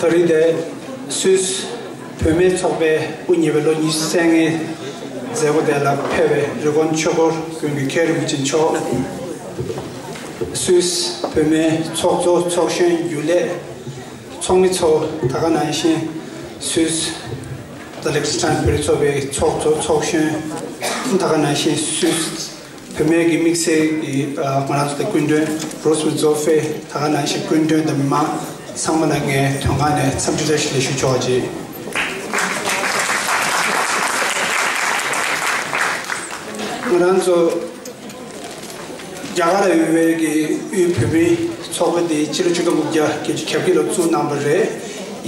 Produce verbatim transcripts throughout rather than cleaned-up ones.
ད་རེས་དེ་སུད་སི་བུད་མེད་ཚོགས་པའི་དབུ་བརྙེས་པའི་ལོ་ཉི་ཤུ་རྩ་ལྔའི་མཛད་སྒོ་དེ་ལ་ཕེབས་པའི་རི་ཀོན་ཆོས་འཁོར་དགོན་གྱི་མཁན་རིན་པོ་ཆེ་མཆོག་སུད་སི་བུད་མེད་ཚོགས་གཙོ་ཚོགས་གཞོན་རྒྱུན་ལས་ཚོགས་མི་ཚོ། ད་ག་ནང་བཞིན་སུད་སི་ད་ལེག་སི་ཊན་བོད་རིགས་ཚོགས་པའི་ཚོགས་གཙོ་ཚོགས་གཞོན། ད་ག་ནང་བཞིན་སུད་སི་བུད་མེད་ཀྱི་དམིགས་བསལ་གྱི་ཨ་ང་རང་ཚོ་དེ་སྐུ་མགྲོན་རོས་མི་ཛོ་ཧྥེ། ད་ག་ནང་བཞིན་སྐུ་མགྲོན་དང་མི་མང་ཚང་མ་ལ་ངས་དོན་ཁང་ནས་འཚམས་འདྲི་བཀྲ་ཤིས་བདེ་ལེགས་ཞུ་ཆོག་ཅིག་ང་རང་ཚོ་རྒྱ་གར་ལ་ཡོད་པའི་གི་དབུས་བོད་མིའི་ཚོགས་པ་དེ་ཕྱི་ལོ་ཆིག་སྟོང་དགུ་བརྒྱ་བརྒྱད་ཅུ་གྱ་བརྒྱད་ལོ་བཙུགས་གནང་བ་རེད།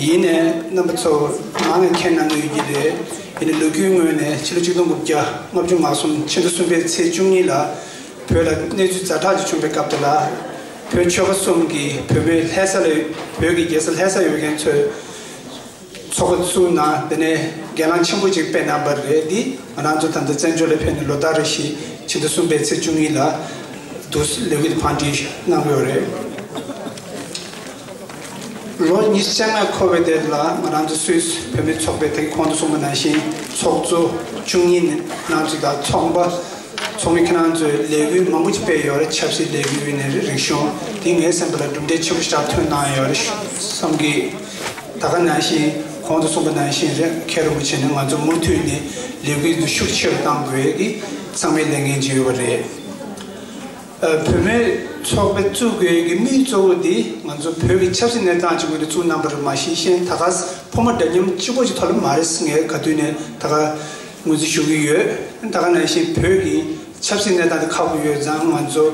ཡིན་ནའི་རྣམ་པ་ཚོ་མང་ནས་མཁྱེན་གནང་གི་ཡོད་ཀྱི་རེད། ཡིན་ནའི་ལོ་རྒྱུས་ངོས་ནས་ཕྱི་ལོ་ཆིག་སྟོང་དགུ་བརྒྱ་ལྔ་བཅུ་ང་གསུམ་ཕྱི་ཟླ་གསུམ་པའི་ཚེས་བཅུ་གཉིས་ལ་ བོད་ལ་གནས་ཚུལ་ཛ་དྲག་ཅིག་བྱུང་བའི་སྐབས་དེ་ལ། བོད་ཆོལ་ཁ་གསུམ་གྱི་བོད་མི་ལྷ་ས་ལ། བོད་ཀྱི་རྒྱལ་ས་ལྷ་ས་ཡོད་མཁན་ཚོས་ཚོགས་པ་བཙུགས་གནང་། དེ་ནས་སྒེར་ལངས་ཆེན་པོ་ཅིག་སྤེལ་གནང་བ་རེད། འདི་ང་རང་ཚོ་ད་ལྟ་བཙན་བྱོལ་ལ་ཕེབས་ནས་ལོ་ཟླ་རེ་བཞིན་ཕྱི་ཟླ་གསུམ་པའི་ཚེས་བཅུ་གཉིས་ལ་འདུག་ལས་འགུལ་དེ་ཕར་འགྲིལ་གནང་ཡོད་རེད། ལོ་ཉི་ཤུ་རྩ་ལྔ་འཁོར་བའི་དེ་ལ་ང་རང་ཚོ་སུད་སི་བོད་མི་ཚོགས་པའི་ད་གིན་གོང་དུ་གསུངས་པ་ནང་བཞིན་ཚོགས་གཙོ་བཅུ་གཉིས་ནང་ཚོ་དང་ཚོགས་པ་ཚོགས་མི་ཁྱེད་རང་ཚོས་ལས་འགུལ་མང་པོ་ཅིག་སྤེལ་ཡོད་རེད། ཆབ་སྲིད་ལས་འགུལ་ཡིན་ནའི་རེད། རིག་གཞུང་དེ་ངའི་སེམས་པ་ལ་གྲུབ་འབྲས་ཆེན་པོ་ཞིག་ཐོན་གནང་ཡོད་རེད་བསམ་གི། ད་ག་ནང་བཞིན་གོང་དུ་གསུངས་པ་ནང་བཞིན་རེད། མཁན་རིན་པོ་ཆེ་ནས་ང་ཚོ་མུ་མཐུད་ནས་ལས་འགུལ་འདི་ཤུགས་ཆེ་རུ་གཏང་དགོས་ཀྱི་ཚང་མས་ལས་འགན་ཅིག་ཡོད་པ་རེད། ཨ། བུད་མེད་ཚོགས་པ་བཙུགས་དགོས་ཀྱི་དམིགས་ཡུལ་གཙོ་བོ་འདི་ང་ཚོ་བོད་ཀྱི་ཆབ་སྲིད་གནས་སྟངས་ཀྱི་ངོས་ནས་བཙུགས་གནང་བ་རེད། མ་གཞི་ཤེས་ད་ག་ཕོ་མོ་འདྲ་མཉམ་གཅིག་པོ་ཅིག་ཐོག་ལ་མ་རེད་ཟེར་ངས་ག་དུས་ནས་ད་ག་ངོས་འཛིན་ཞུ་གི་ཡོད། ད་ག་ནང་བཞིན་བོད་ཀྱི་ཆབ་སྲིད་གནས་སྟངས་དེ་ཁག་པོ་ཡོད་ཙང་ང་ཚོ་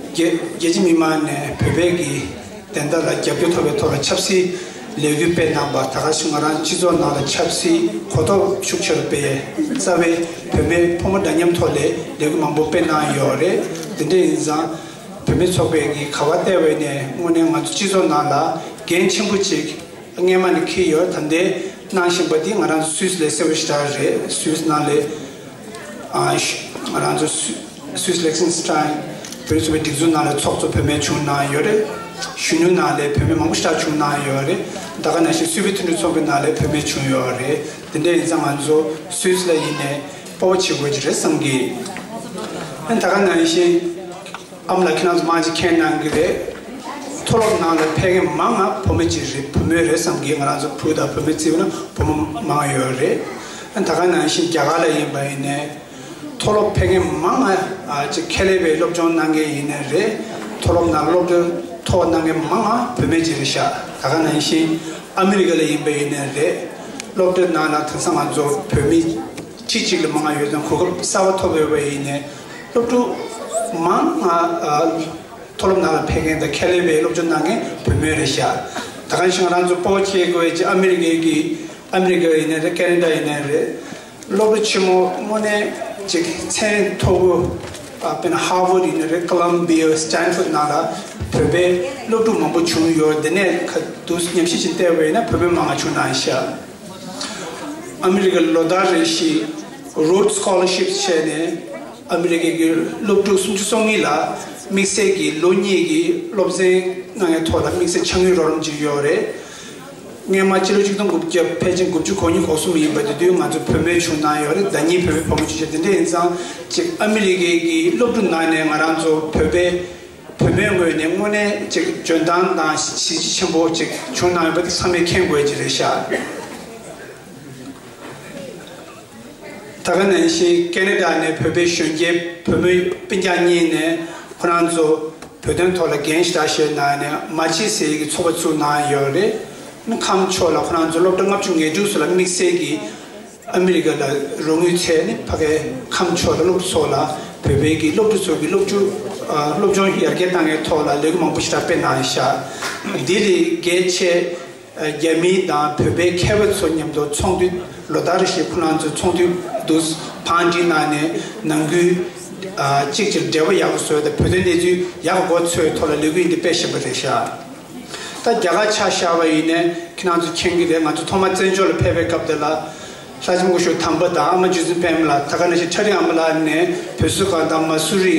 རྒྱལ་རྒྱལ་སྤྱི་མི་མང་ནས་བོད་པའི་གི་བདེན་མཐའ་ལ་རྒྱབ་སྐྱོར་ཐོབ་པའི་ཐོག་ལ་ཆབ་སྲིད་ལས་འགུལ་སྤེལ་གནང་བ། ད་ག་ཞིག་ང་རང་སྤྱི་ཚོགས་ནང་ལ་ཆབ་སྲིད་གོ་རྟོགས་ཤུགས་ཆེ་རུ་སྤེལ། རྩ་བའི་བུད་མེད་ཕོ་མོ་འདྲ་མཉམ་ཐོག་ལས་ལས་འགུལ་མང་པོ་སྤེལ་གནང་ཡོད་རེད། དེ་འདྲ་ཡིན་ཙང་བུད་མེད་ཚོགས་པའི་གི་ག་བ་བལྟས་པ་ཡིན་ནའི་དངོས་གནས་ང་ཚོ་སྤྱི་ཚོགས་ནང་ལ་འགན་ཆེན་པོ་ཅིག་སྔས་མ་ནས་འཁྱེར་ཡོད། ད་ལྟའི་གནང་བཞིན་པ་འདི་ང་རང་ཚོ་སུད་སི་ལ་གསལ་པོ་ཞེ་དྲག་རེད། སུད་སི་ནང་ལ། ཨ། ང་རང་ཚོ་སུད་སུད་སི་ལེག་སིན་སི་ཊན་བོད་རིགས་ཚོགས་པའི་སྒྲིག་འཛུགས་ནང་ལ་ཚོགས་གཙོ་བུད་མེད་བྱུང་གནང་ཡོད་རེད། གཞོན་ནུ་ནང་ལ་བུད་མེད་མང་པོ་ཞེ་དྲག་བྱུང་གནང་ཡོད་རེད། ད་ག་ནང་བཞིན་སུད་བོད་མཐུན་སྒྲིལ་ཚོགས་པའི་ནང་ལ་བུད་མེད་བྱུང་ཡོད་རེད། དེ་འདྲ་ཡིན་ཙང་ང་ཚོ་སུད་སི་ལ་ཡིན་ནའི་སྤོབས་པ་བྱེད་དགོས་ཀྱི་རེད་བསམ་གི། ཨ། ད་ག་ནང་བཞིན་ཨ་མ་ལགས་ཁྱེད་རང་ཚོ་མང་ཆེ་མཁྱེན་གནང་གི་རེད། མཐོ་སློབ་ནང་ལ་ཕེབས་མཁན་མང་ང་བུ་མོ་ཅིག་རེད། བུ་མོ་རེད་བསམ་གི། ང་རང་ཚོ་བུ་དང་བུད་མེད་བརྩིས་པ་ན་བུ་མོ་མང་ཡོད་རེད། ཨ། ད་ག་ནང་བཞིན་རྒྱ་གར་ལ་ཡིན་པ་ཡིན་ནའི། མཐོ་སློབ་ཕེབས་མཁན་མང་ང་། ཨ། ཅིག་ཁེ་ལས་པའི་སློབ་སྦྱོང་གནང་མཁན་ཡིན་ནའི་རེད། མཐོ་སློབ་ནང་སློབ་གྲྭ་མཐོ་བ་གནང་མཁན་མང་ང་བུད་མེད་ཅིག་རེད་ཤག་ད་ག་ནང་བཞིན་ཨ་མི་རི་ཀ་ལ་ཡིན་པ་ཡིན་ནའི་རེད། སློབ་གྲྭ་ནང་ལ་དེང་སང་ང་ཚོ་བོད་མི་ཁྲི་གཅིག་ལས་མང་ང་ཡོད་ཙང་གོ་སྐབས་གསར་པ་ཐོབ་ཡོད་པ་ཡིན་ནའི་སློབ་ཕྲུག་མང་ང་། ཨ། མཐོ་སློབ་ནང་ལ་ཕེབས་མཁན་དང་ཁེ་ལས་པའི་སློབ་སྦྱོང་གནང་མཁན་བུད་མེད་རེད་ཤག་ད་ག་ནང་བཞིན་ང་རང་ཚོ་སྤོབས་པ་བྱེད་དགོས་ཀྱི་ཨ་མི་རི་ཀའི་གི་ཨ་མི་རི་ཀ་ཡིན་ནའི་རེད། ཁེ་ན་ཌ་ཡིན་ནའི་རེད། སློབ་གྲྭ་ཆེན་མོ་དངོས་གནས་ཅིག་མཚན་མཐོ་པོ། ཨ། དཔེར་ན་ཧར་ཝརཌ་ཡིན་ནའི་རེད། ཀོ་ལམ་བི་ཡ། སི་ཊན་ཕོརཌ་ནང་ལ་བོད་པའི་སློབ་ཕྲུག་མང་པོ་བྱུང་ཡོད། དེ་ནས་ཁ་ཐུག་ཉམས་ཞིབ་ཅིག་བལྟས་པ་ཡིན་ན་བོད་པའི་མང་ང་བྱུང་གནང་ཤག་ཨ་མི་རི་ཀའི་ལོ་ལྟར་རེ་བཞིན་རོ་ཌི་སི་ཀོ་ལར་ཤིབ་བྱས་ནས་ཨ་མི་རི་ཀའི་གི་སློབ་ཕྲུག་སུམ་ཅུ་སོ་གཉིས་ལ་དམིགས་བསལ་གྱི་ལོ་གཉིས་ཀྱི་སློབ་ཚན་གནང་ཡའི་ཐོག་ལ་དམིགས་བསལ་འཆར་དངུལ་རོགས་རམ་ཅིག་ཡོད་རེད། སྔས་མ་ཕྱི་ལོ་ཆིག་སྟོང་དགུ་བརྒྱ་ཕལ་ཆེར་དགུ་བཅུ་གོ་གཉིས་གོ་གསུམ་ཡིན་པ། དེ་དུས་ང་ཚོ་བུད་མེད་བྱུང་གནང་ཡོད་རེད། ཟླ་ཉིན་བུད་མེད་བུ་མོ་བྱུང་ཤག་དེ་འདྲ་ཡིན་ཙང་ཅིག་ཨ་མི་རི་ཀའི་གི་སློབ་ཕྲུག་ནང་ནས་ང་རང་ཚོ་བོད་པའི་བུད་མེད་ངོས་ནས་དངོས་གནས་ཅིག་འཇོན་ཐང་དང་གཟི་བརྗིད་ཆེན་པོ་ཅིག་བྱུང་གནང་ཡོད་པ་དེ་ཚང་མས་མཁྱེན་དགོས་ཀྱི་རེད་ཤག་ད་ག་ནང་བཞིན་ཁེ་ན་ཌ་ནས་བོད་པའི་གཞོན་སྐྱེས་བུ་མོ་སྤུན་ཀྱག་གཉིས་ནས་ཁོ་རང་ཚོ་བོད་དོན་ཐོག་ལ་འགན་ཞེ་དྲག་བཞེས་གནང་ནས་མ་ཕྱི་ཟེར་ཡས་ཀྱི་ཚོགས་པ་བཙུགས་གནང་ཡོད་རེད། ནི་ཁམས་ཕྱོགས་ལ་ཁོ་རང་ཚོ་སློབ་གྲྭ་ལྔ་བཅུ་ང་དྲུག་སོགས་ལ་དམིགས་བསལ་གྱི་ཨ་མི་རི་ཀ་ལ་རོགས་དངུལ་བཙལ་ནས་ཕ་གའི་ཁམས་ཕྱོགས་ལ་སློབ་གྲྭ་སོགས་ལ་བོད་པའི་གི་སློབ་ཕྲུག་ཚོ་གི་སློབ་ཕྲུག་ཨ། སློབ་སྦྱོང་ཡར་རྒྱས་གཏང་ཡའི་ཐོག་ལ་ལས་འགུལ་མང་པོ་ཞེ་དྲག་སྤེལ་གནང་ཤག་འདི་ལས་གལ་ཆེ། རྒྱ་མི་དང་བོད་པའི་མཁས་པ་ཚོ་མཉམ་དུ་ཚོགས་འདུ་ལོ་ལྟར་རེ་བཞིན་ཁོ་རང་ཚོའི་ཚོགས་འདུ་དུ་བང་སྒྲིག་གནང་ནས་ནང་ཁུལ་གཅིག་གཅིག་འབྲེལ་བ་ཡག་པོ་བཟོས་དང་བོད་དོན་གནས་ཚུལ་ཡག་པོ་མགོ་འཚོས་ཐོག་ལ་ལས་འགུལ་འདི་སྤེལ་བཞིན་པ་རེད་ཤག་ད་རྒྱ་གར་ཆ་བཞག་པ་ཡིན་ནའི་ཁྱེད་རང་ཚོ་མཁྱེན་གྱི་རེད། ང་ཚོ་ཐོག་མར་བཙན་བྱོལ་ལ་ཕེབས་པའི་སྐབས་དེ་ལ་ལྷ་ལྕམ་སྐུ་ཞབས་དམ་པ་དང་ཨ་མ་རྗེ་བཙུན་པད་མ་ལགས། ད་ག་ནང་བཞིན་ཁྲ་རིང་ཨ་མ་ལགས་ནས་བོད་སོ་ཁ་དང་མ་སུ་རི།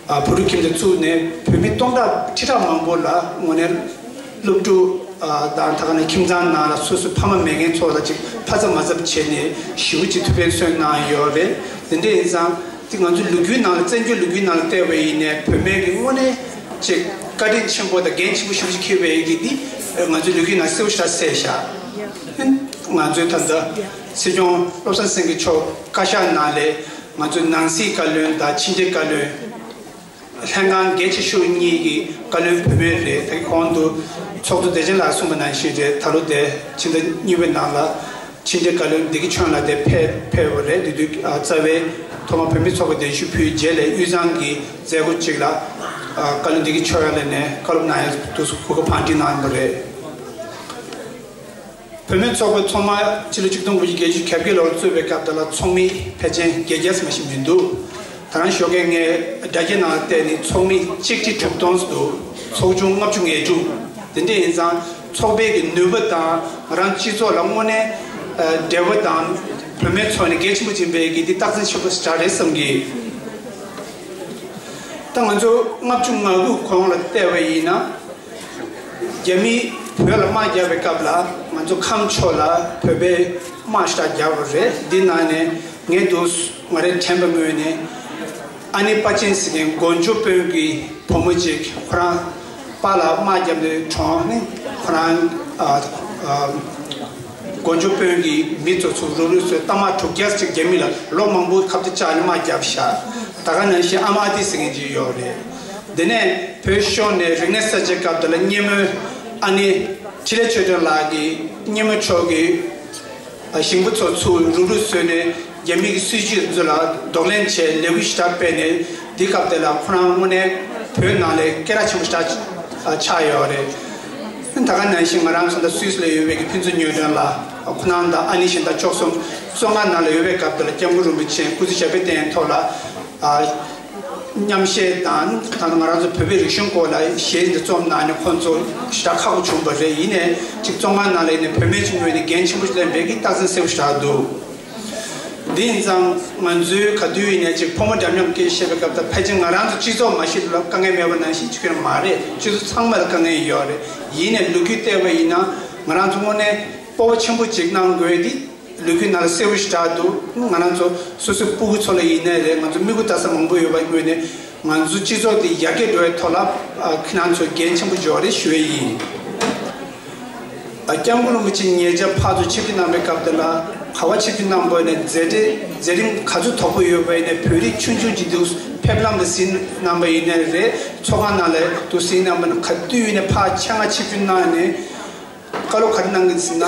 ཨ། བོད་ཕྲུག་ཁྱིམ་སྡེ་བཙུགས་ནས་བོད་མི་སྟོང་ཕྲག་ཁྲི་ཕྲག་མང་པོ་ལ་དངོས་གནས་སློབ་ཕྲུག་ཨ། དང་ད་ག་ནང་ཁྱིམ་ཚང་ནང་ལ་སོ་སོའི་ཕ་མ་མེད་མཁན་ཚོ་ལ་ཅིག་ཕ་ཚ་མ་ཚ་བྱས་ནས་ཞེ་པོ་ཅིག་ཐུགས་ཕན་གསོས་གནང་ཡོད་རེད། དེ་འདྲ་ཡིན་ཙང་དེ་ང་ཚོའི་ལོ་རྒྱུས་ནང་ལ་བཙན་བྱོལ་ལོ་རྒྱུས་ནང་ལ་བལྟས་པ་ཡིན་ནའི་བུད་མེད་ཀྱི་དངོས་གནས་ཅིག་བཀའ་དྲིན་ཆེན་པོ་དང་འགན་ཆེན་པོ་ཞེ་པོ་ཅིག་འཁྱེར་བའི་གི་འདི་ང་ཚོའི་ལོ་རྒྱུས་ནང་གསལ་པོ་ཞེ་དྲག་གསལ་བཞག་ང་ཚོའི་ད་ལྟ་སྲིད་སྐྱོང་བློ་བཟང་སེང་གེ་མཆོག་བཀའ་ཤག་ནང་ལས། ང་ཚོའི་ནང་སྲིད་བཀའ་བློན་དང་ཕྱི་འབྲེལ་བཀའ་བློན། ལྷན་ཁང་གལ་ཆེ་ཤོས་གཉིས་ཀྱི་བཀའ་བློན་བུད་མེད་རེད། ད་གི་གོང་དུ་ཚོགས་གཙོ་བདེ་ཆེན་ལགས་གསུངས་པ་ནང་བཞིན་རེད། ད་ལོ་དེ་ཕྱི་ཟླ་གཉིས་པའི་ནང་ལ་ཕྱི་འབྲེལ་བཀའ་བློན་བདེ་སྐྱིད་ཆོས་དབྱངས་ལགས་དེ་ཕེབས་ཕེབས་པ་རེད། དེ་དུས་རྩ་བའི་ཐོག་མར་བོད་མི་ཚོགས་པའི་གདན་ཞུ་ཕུལ་རྗེས་ལ་དབུས་གཙང་གི་མཛད་སྒོ་གཅིག་ལ་བཀའ་བློན་བདེ་སྐྱིད་ཆོས་དབྱངས་ལགས་ནས་བཀའ་སློབ་གནང་ཡ་དུས་སུ་གོ་སྐབས་བང་སྒྲིག་གནང་པ་རེད། བུད་མེད་ཚོགས་པ་ཚང་མ་ཕྱི་ལོ་ཆིག་སྟོང་དགུ་བརྒྱ་བརྒྱད་ཅུ་གྱ་བརྒྱད་ལོར་བཙུགས་པའི་སྐབས་དེ་ལ་ཚོགས་མི་ཕལ་ཆེར་བརྒྱད་བརྒྱ་ཙམ་ཞིག་མི་འདུག་ད་ ད་རང་ཞོགས་ཀས་ངས་དྲ་རྒྱའི་ནང་བལྟས་ནས་ཚོགས་མི་གཅིག་ཁྲི་དྲུག་སྟོང་ཙམ་འདུག་ཚོགས་ཆུང་ལྔ་བཅུ་ང་དྲུག་དེ་འདྲ་ཡིན་ཙང་ཚོགས་པའི་གི་ནུས་པ་དང་ང་རང་སྤྱི་ཚོགས་ལ་དངོས་གནས་འབྲེལ་བ་དང་བོད་མི་ཚོ་ནས་གལ་ཆེན་པོ་ཅིག་ཡིན་པའི་གི་འདི་རྟགས་མཚན་ཆེན་པོ་ཞིག་རེད་བསམ་གི། ད་ང་ཚོ་ལྔ་བཅུ་ང་དགུ་གོང་ལ་བལྟས་པ་ཡིན་ན། རྒྱ་མིས་བོད་ལ་དམག་བརྒྱབ་པའི་སྐབས་ལ་ང་ཚོ་ཁམས་ཕྱོགས་ལ་བོད་པའི་དམག་ཞེ་དྲག་བརྒྱབ་པ་རེད། འདི་ནང་ནས་ངས་འདུག་ང་རའི་དྲན་པའི་ངོས་ནས་ཨ་ནེ་དཔའ་ཆེན་ཟེར་མཁན་གོ་འཇོ་དཔོན་གྱི་བུ་མོ་ཅིག་ཁོ་རང་པཱ་ལགས་དམག་བརྒྱབ་ནས་གྲོངས་ནས་ཁོ་རང་ཨ་ཨ་གོ་འཇོ་དཔོན་གྱི་མི་ཚོ་ཚུར་རུབ་རུབ་བཟོས་རྟ་དམག་དྲུག་བརྒྱ་ཅིག་རྒྱ་མི་ལ་ལོ་མང་པོའི་ཁ་གཏད་བཅག་ནས་དམག་བརྒྱབ་ཤག་ད་ག་ནང་བཞིན་ཨ་མ་ཨ་ཏི་ཟེར་མཁན་ཅིག་ཡོད་རེད། དེ་ནས་བོད་ཤོར་ནས་རིག་གནས་གསར་བརྗེའི་སྐབས་དེ་ལ་སྙེ་མོའི་ཨ་ནེ་འཕྲིན་ལས་ཆོས་སྒྲོན་ལགས་ཀྱིས་སྙེ་མོ་ཕྱོགས་ཀྱི་ཞིང་པ་ཚོ་ཚུར་རུབ་རུབ་བཟོས་ནས་རྒྱ་མི་གི་སྲིད་ཇུས་ཚོ་ལ་གདོང་ལེན་བྱས་ལས་འགུལ་ཞེ་དྲག་སྤེལ་ནས་འདི་སྐབས་དེ་ལ་ཁོ་རང་དངོས་གནས་བོད་ནང་ལ་སྐད་གྲགས་ཆེན་པོ་ཞེ་དྲག་ཆགས་ཡོད་རེད། ད་ག་ནང་བཞིན་ང་རང་ཚོ་ད་སུད་སི་ལ་ཡོད་པའི་གི་ཕུན་ཚོགས་ཉི་སྒྲོན་ལགས་ཁོ་རང་དང་ཨ་ནེ་གཞན་དག་བཅུ་གསུམ་བཙོན་ཁང་ནང་ལ་ཡོད་པའི་སྐབས་དེ་ལ་སྐྱབས་མགོན་རིན་པོ་ཆེས་སྐུ་ཚེ་ཞབས་པད་བརྟན་ཐོག་ལ་ཨ། མཉམ་བཤད་དང་ད་ང་རང་ཚོ་བོད་པའི་རིག་གཞུང་སྐོར་ལ་གཞས་འདི་རྩོམ་གནང་ནས་ཁོང་ཚོ་ཞེ་དྲག་ཁག་པོ་བྱུང་བ་རེད། ཡིན་ནའི་ཅིག་བཙོན་ཁང་ནང་ལ་ཡིན་ནའི་བུད་མེད་ཅིག་ངོས་ནས་འགན་ཆེན་པོ་ཞིག་ལེན་པའི་གི་རྟགས་མཚན་གསལ་པོ་ཞེ་དྲག་འདུག་འདི་ཡིན་ཙང་ང་ཚོའི་ག་དུས་ཡིན་ནའི་ཅིག་ཕོ་མོ་འདྲ་མཉམ་སྐད་བཤད་པའི་སྐབས་དང་ཕལ་ཆེར་ང་རང་ཚོ་སྤྱི་ཚོགས་མ་གཞི་ལ་དཀའ་ངལ་མེད་པ་ནང་བཞིན་ཅིག་ཡོད་མ་རེད། སྤྱི་ཚོགས་ཚང་མ་ལ་དཀའ་ངལ་ཡོད་རེད། ཡིན་ནའི་ལོ་རྒྱུས་བལྟས་པ་ཡིན་ན་ང་རང་ཚོ་དངོས་གནས་སྤོབས་པ་ཆེན་པོ་ཅིག་གནང་དགོས་འདི། ལོ་རྒྱུས་ནང་ལ་གསལ་པོ་ཞེ་དྲག་འདུག་ང་རང་ཚོ་སོ་སོའི་སྤུ་གུ་ཚོ་ལ་ཡིན་ནའི་རེད། ང་ཚོ་མི་གུ་ལྟ་ས་མང་པོ་ཡོད་པ་ངོས་ནས་ང་ཚོ་སྤྱི་ཚོགས་འདི་ཡར་རྒྱས་འགྲོ་བའི་ཐོག་ལ་ཨ་ཁྱེད་རང་ཚོ་འགན་ཆེན་པོ་འཇོག་རེད་ཞུ་ཡས་ཡིན། ཨ་སྐྱབས་མགོན་རིན་པོ་ཆེ་ཉེ་ཆར་ཕར་ཚུར་ཆིབས་བསྒྱུར་གནང་པའི་སྐབས་དེ་ལ་ག་པར་ཆིབས་བསྒྱུར་གནང་དགོས་ནས་མཛད་རྗེས་མཛད་རིམ་ག་ཚོད་དོག་པོ་ཡོད་པ་ཡིན་ནའི་བོད་རིགས་ཆུང་ཆུང་ཅིག་འདུག་ཕེབས་ལམ་དུ་ཟིན་གནང་པ་ཡིན་ནའི་རེད། ཚོགས་ཁང་ནང་ལ་འདུག་ཟིན་གནང་པ་ན་ག་དུས་ཡིན་ནའི་ཕར་ཆེད་མངགས་ཆིབས་བསྒྱུར་གནང་ནས། བཀའ་སློབ་ག་རེ་གནང་གི་ཟེར་ན།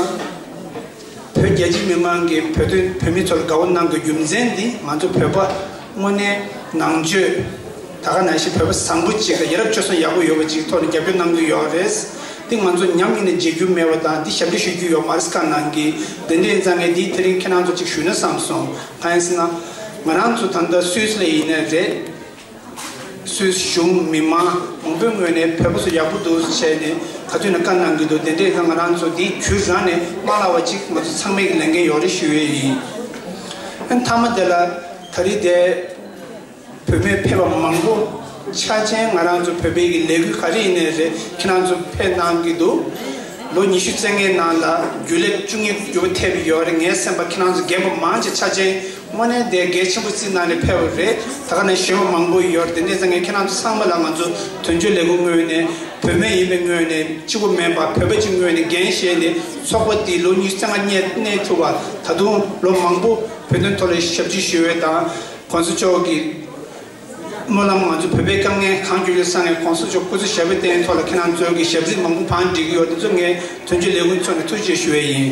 བོད་རྒྱ་ཆེ་མི་མང་གིས་བོད་དོན་བོད་མི་ཚོར་དགའ་བོ་གནང་གི་རྒྱུ་མཚན་འདི་ང་ཚོ་བོད་པ་དངོས་གནས་ནང་ཆོས་ད་ག་ནང་བཞིན་བོད་པ་བཟང་པོ་ཅིག་དང་ཡ་རབས་སྤྱོད་བཟང་ཡག་པོ་ཡོད་པ་ཅིག་ཐོག་ནས་རྒྱབ་སྐྱོར་གནང་གི་ཡོད་རེད། འདི་ང་ཚོ་ཉམས་ཡིན་ན་བརྗེད་རྒྱུ་མེད་པ་དང་འདི་ཞབས་འདྲེན་ཞུ་རྒྱུ་ཡོད་མ་རེད་བཀའ་གནང་གི། དེ་འདྲ་ཡིན་ཙང་ངས་འདི་དེ་རིང་ཁྱེད་རང་ཚོ་ཅིག་ཞུས་ན་བསམ་སོང་། གང་ཡིན་ཟེར་ན། ང་རང་ཚོ་ད་ལྟ་སུད་སི་ལ་ཡིན་ནའི་རེད། སུད་སི་གཞུང་མི་མང་མང་པོའི་ངོས་ནས་བོད་པ་ཚོ་ཡག་པོ་འདུག་བྱས་ནས་ག་དུས་ནས་བཀའ་གནང་གི་འདུག་དེ་འདྲའི་ང་རང་ཚོ་འདི་ཁྱོད་རང་ནས་མ་ལབ་པ་ཅིག་ང་ཚོ་ཚང་མས་ཀྱི་ལས་འགན་ཡོད་རེད་ཞུ་ཡས་ཡིན། ཨ་མཐའ་མ་དེ་ལ་ད་རེས་དེ་བོད་མི་ཕེབས་པ་མང་པོ་ཆ་ཅན་ང་རང་ཚོ་བོད་པའི་གི་ལས་འགུལ་ག་རེ་ཡིན་ནའི་རེད། ཁྱེད་རང་ཚོ་ཕེབས་གནང་གི་འདུག་ལོ་ཉི་ཤུ་རྩ་ལྔའི་ནང་ལ་རྒྱུན་ལས་བཅུ་གཉིས་འགྱུར་བ་ཐེབས་ཡོད་རེད། ངའི་སེམས་པ་ཁྱེད་རང་ཚོ་རྒན་པ་མང་ཆེ་ཆ་ཅན། དངོས་གནས་དེ་གལ་ཆེན་པོ་བརྩིས་གནང་ནས་ཕེབས་པ་རེད། ད་ག་ནང་གཞོན་པ་མང་པོ་ཡོད་རེད། དེ་འདྲ་ཙང་ངས་ཁྱེད་རང་ཚོ་ཚང་མ་ལ་ང་ཚོ་དོན་གཅོད་ལས་ཁུངས་ངོས་ནས་བོད་མི་ཡིན་པའི་ངོས་ནས་གཅིག་པུ་མིན་པ་བོད་པ་གཅིག་ངོས་ནས་འགན་བཞེས་ནས་ཚོགས་པ་འདི་ལོ་ཉི་ཤུ་རྩ་ལྔ་གནས་གནས་ཐུབ་པ་ད་དུང་ལོ་མང་པོ་བོད་དོན་ཐོག་ལ་ཞབས་ཕྱི་ཞུ་བའི་དང་གོང་ས་མཆོག་གི་སྨོན་ལམ་ང་ཚོ་བོད་པའི་དཀའ་ངལ་གང་བརྗོད་ལས་སང་ངས་གོང་ས་མཆོག་སྐུ་ཚེ་ཞབས་པད་བརྟན་ཐོག་ལ་ཁྱེད་རང་ཚོའི་གི་ཞབས་རྩིས་མང་པོ་བང་སྒྲིག་གི་ཡོད། དེ་ཚོ་ངས་དོན་གཅོད་ལས་ཁུངས་ཚོ་ནས་ཐུགས་རྗེ་ཞུ་བས་ཡིན།